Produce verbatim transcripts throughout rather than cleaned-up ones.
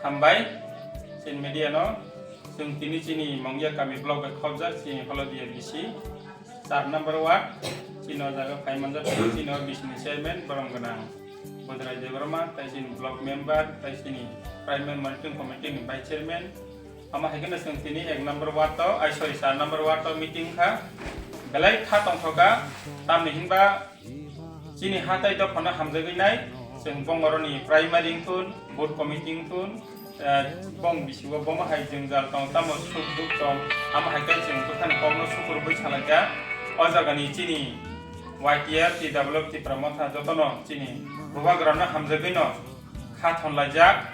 Hambai, chini media no, chwng tini chini Mongya kami block bai khobjak, chini Holodia B C, char number ward, chini o jaga phai manjak, chini o B C ni chairman, borom gwnang Bodrai Debbarma, tai chini block member, tai chini primary monitoring committee ni vice chairman. Amo hai kheno chwng tini ek number ward o, ai, sorry, char number ward o meeting kha, belai kha tongthoka, tamni hinba chini hatai dophano hamjagwi nai, chwng bongoroni primary wngthun, booth committee wngthun, eh, bong bisingo bomo hai jwngjal tong, tamo suk duk tong, amo hai khe chwng bwkhani kokno sukurubui salaikha. O jagani chini Y T F, T W F, Tipra Motha jotono chini bubagrano hamjagwino kha thonlaijak.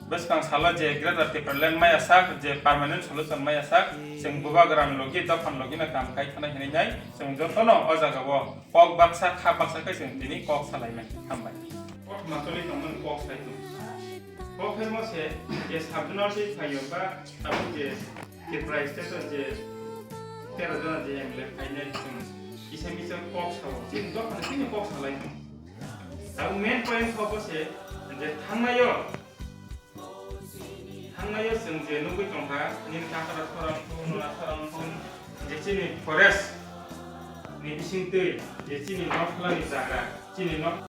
Bwskang salo je Greater Tipraland maya sak, je permanent solution maya sak, chwng bubagrani logi, dophani logino kam khai thanai hinwi nai, chwng jotono o jagao kok baksa, kha baksa khe chwng tini kok salainai. Hambai. Kothoma choli tongmani kok sai tong. Kok khe mo se je sub-zonal se phaio ba abo je Tripura state o je tero jona je M L A phainai chwng kisa misa kok sao. Chini dophani chini kok salai tong. Tabuk main point khe bo se je thangnaio, thangnaio chwng je nugwi tongkha, nini kakra khorang thung, nona khorang thung, je chini forest ni bisingtwi, je chini nok phalani jaga, chini nok